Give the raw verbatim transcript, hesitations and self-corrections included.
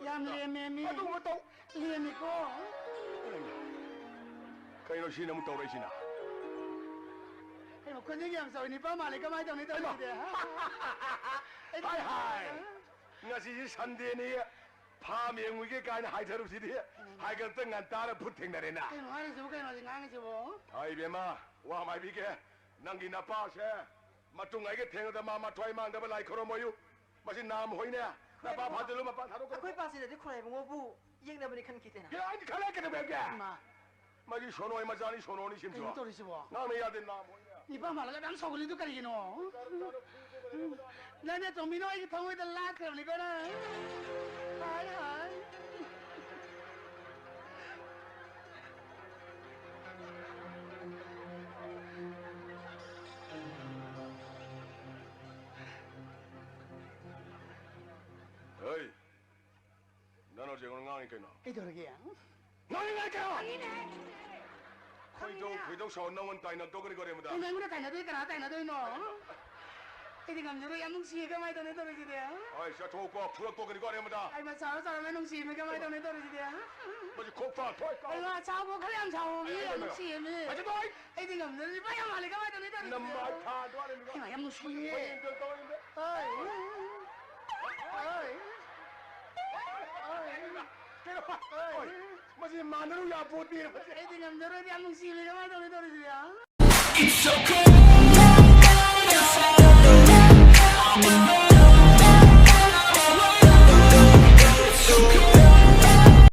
ꯌꯥꯝ ꯂꯦꯝꯃꯦ ꯃꯤ꯫ ꯑꯗꯨꯒꯨꯝꯕ ꯇꯧ-, ꯂꯦꯝꯃꯤꯀꯣ꯫ ꯀꯩꯅꯣ ꯁꯤꯅ ꯑꯃꯨꯛ ꯇꯧꯔꯛꯏꯁꯤꯅ? ꯀꯩꯅꯣ ꯈꯣꯟꯖꯦꯜ ꯌꯥꯝ ꯆꯥꯎꯏ, ꯅꯤꯄꯥ ꯃꯥꯜꯂꯦ, ꯀꯃꯥꯏꯅ ꯇꯧꯅꯤ ꯍꯩꯃꯥ! ꯇꯧꯔꯤꯁꯤꯗꯤ? ꯍꯥꯏ, ꯍꯥꯏ꯫ ꯉꯁꯤꯁꯤ ꯁꯟꯗꯦꯅꯤ, ꯐꯥꯝ ꯌꯦꯡꯉꯨꯒꯦ ꯀꯥꯏꯅ ꯍꯥꯏꯊꯔꯨꯕꯁꯤꯗꯤ ꯎꯝ꯫ ꯍꯥꯏꯒꯠꯇ ꯉꯟꯇꯥꯅ ꯚꯨꯠ ꯊꯦꯡꯅꯔꯦꯅ꯫ ꯀꯩꯅꯣ ꯍꯥꯏꯔꯤꯁꯤꯕꯨ, ꯀꯩꯅꯣ ꯍꯧꯖꯤꯛ ꯉꯥꯡꯉꯤꯁꯤꯕꯨ? ꯍꯥꯏ ꯏꯕꯦꯝꯃ, ꯋꯥ ꯑꯃ ꯍꯥꯏꯕꯤꯒꯦ, ꯅꯪꯒꯤ ꯅꯄꯥꯁꯦ ꯃꯇꯨꯡ ꯑꯩꯒ ꯊꯦꯡꯅꯗ ꯃꯥ ꯃꯊ꯭ꯋꯥꯏ ꯃꯥꯡꯗꯕ ꯂꯥꯏ ꯈꯨꯔꯨꯝꯃꯣꯌꯨ꯫ ꯃꯁꯤ ꯅꯥꯝ ꯍꯣꯏꯅꯦ, ꯅꯄꯥ ꯐꯥꯖꯤꯜꯂꯨ, ꯃꯄꯥꯟ ꯊꯥꯗꯣꯛꯈ꯭ꯔꯣ꯫ ꯑꯩꯈꯣꯏ ꯄꯥꯁꯤꯗꯗꯤ ꯈꯣꯏꯔꯥꯏ ꯏꯕꯨꯡꯉꯣꯕꯨ ꯌꯦꯛꯅꯕꯅꯤ ꯈꯟꯈꯤꯗꯦꯅ꯫ ꯀꯩ ꯍꯥꯏꯅꯤ ꯈꯜꯂꯦ ꯀꯩꯗꯧꯒꯦ? ꯏꯃꯥ꯫ ꯃꯁꯤ ꯁꯣꯅꯣꯏ ꯃꯆꯥꯅꯤ, ꯁꯣꯅꯣꯅꯤ ꯁꯤꯝꯁꯨ꯫ ꯀꯩꯅꯣ ꯇꯧꯔꯤꯁꯤꯕꯣ? ꯉꯥꯡꯅ ꯌꯥꯗꯦ, ꯅꯥꯝ ꯍꯣꯏꯅꯦ꯫ ꯅꯤꯄꯥ ꯃꯥꯜꯂꯒ ꯌꯥꯝ ꯁꯥꯎꯒꯠꯂꯤꯗꯨ ꯀꯔꯤꯒꯤꯅꯣ? ꯅꯪꯅ ꯇꯣꯝꯕꯤꯅꯣ ꯑꯩꯒꯤ ꯊꯃꯣꯏꯗ ꯂꯥꯠꯈ꯭ꯔꯕꯅꯤꯀꯣ ꯅꯪ꯫ ꯍꯥꯏ, ꯍꯥꯏ꯫ ꯍꯩ, ꯅꯪ ꯍꯧꯖꯤꯛ ꯑꯩꯉꯣꯟꯗ ꯉꯥꯡꯉꯤ ꯀꯩꯅꯣ? ꯀꯩꯗꯧꯔꯒꯦ? ꯉꯥꯡꯉꯤ ꯉꯥꯡꯉꯤ ꯀꯩꯅꯣ? ꯈꯣꯏꯗꯧ, ꯈꯣꯏꯗꯧ ꯁꯥꯎ ꯅꯪꯉꯣꯟꯗ ꯇꯥꯏꯅ ꯇꯣꯛꯀꯅꯤꯀꯣ ꯔꯦꯃꯨꯗꯥ꯫ ꯀꯩꯅꯣ ꯑꯩꯉꯣꯟꯗ ꯇꯥꯏꯅꯗꯣꯏ ꯀꯅꯥ ꯇꯥꯏꯅꯗꯣꯏꯅꯣ? ꯑꯩꯗꯤ ꯉꯝꯖꯔꯣꯏ, ꯌꯥꯝ ꯅꯨꯡꯁꯤꯌꯦ, ꯀꯃꯥꯏꯅ ꯇꯧꯅꯤ ꯇꯧꯔꯤꯁꯤꯗꯤ? ꯍꯣꯏ, ꯆꯠꯊꯣꯛꯄ ꯐꯨꯔꯛ ꯇꯣꯛꯀꯅꯤꯀꯣ ꯔꯦꯃꯨꯗꯥ꯫ ꯑꯩ ꯃꯆꯥ ꯆꯥꯎꯔꯝꯃꯦ, ꯅꯨꯡꯁꯤꯌꯦ, ꯀꯃꯥꯏꯅ ꯇꯧꯅꯤ ꯇꯧꯔꯤꯁꯤꯗꯤ? ꯃꯁꯤ ꯈꯣꯛ ꯐꯥ ꯊꯣꯏ ꯀꯥꯎ꯫ ꯑꯩ ꯃꯆꯥꯕꯨ ꯈꯔ ꯌꯥꯝ ꯁꯥꯎꯕ ꯃꯤ ꯑꯩ ꯌꯥꯝ ꯃꯦꯝꯕꯔ꯫ ꯅꯨꯡꯁꯤꯌꯦ ꯃꯤ꯫ ꯑꯗꯨ ꯇꯧ ꯑꯩ ꯑꯩꯗꯤ ꯉꯝꯖꯔꯣꯏ, ꯅꯨꯄꯥ ꯌꯥꯝ ꯃꯥꯜꯂꯦ, ꯀꯃꯥꯏꯅ ꯇꯧꯅꯤ ꯇꯧꯔꯤꯁꯤꯗꯤ? ꯅꯃꯥꯏ ꯊꯥꯗꯣ ꯔꯦꯃꯨꯗꯥ꯫ ꯑꯩ ꯌꯥꯝ ꯅꯨꯡꯁꯤꯌꯦ꯫ ꯍꯣꯏ, ꯌꯦꯡ ꯇꯧ ꯇꯧ ꯌꯦꯡ ꯇꯧ꯫ ꯍꯣꯏ꯫ ꯍꯣꯏ꯫ ꯀꯩꯅꯣ? ꯍꯣꯏ꯫ ꯃꯁꯤ ꯃꯥꯟꯅꯔꯨ ꯌꯥꯄꯣꯠꯇꯦ, ꯃꯁꯤ꯫ ꯑꯩꯗꯤ ꯉꯝꯖꯔꯣꯏ, ꯌꯥꯝ ꯅꯨꯡꯁꯤꯕꯅꯦ, ꯀꯃꯥꯏꯅ ꯇꯧꯅꯤ ꯇꯧꯔꯤꯁꯤꯗꯤ? It's okay.